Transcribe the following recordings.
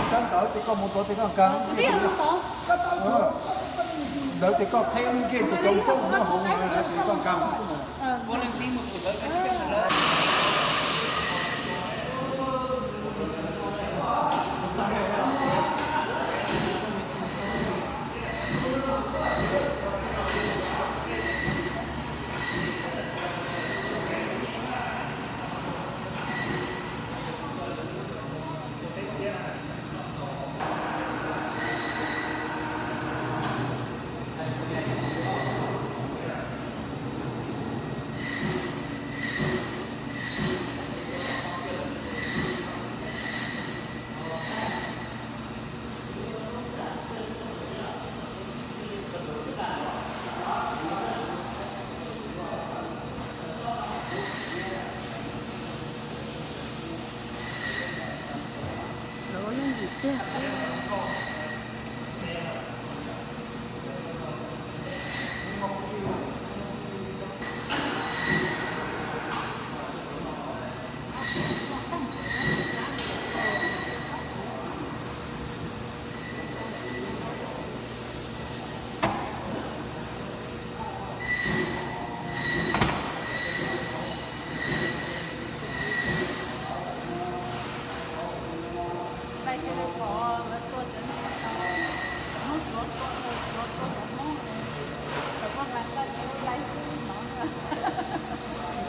Sab ntawd ces koj mus tod ces koj nkaag. Ntawd ces koj qheb lub ncej ces cov nplooj nyob hauv ces koj nkaag. Lawv ua yooj yim tiag.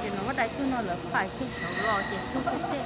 Ces nws muab dai tug no lawv fais kiag saud los ces tug kiag tej.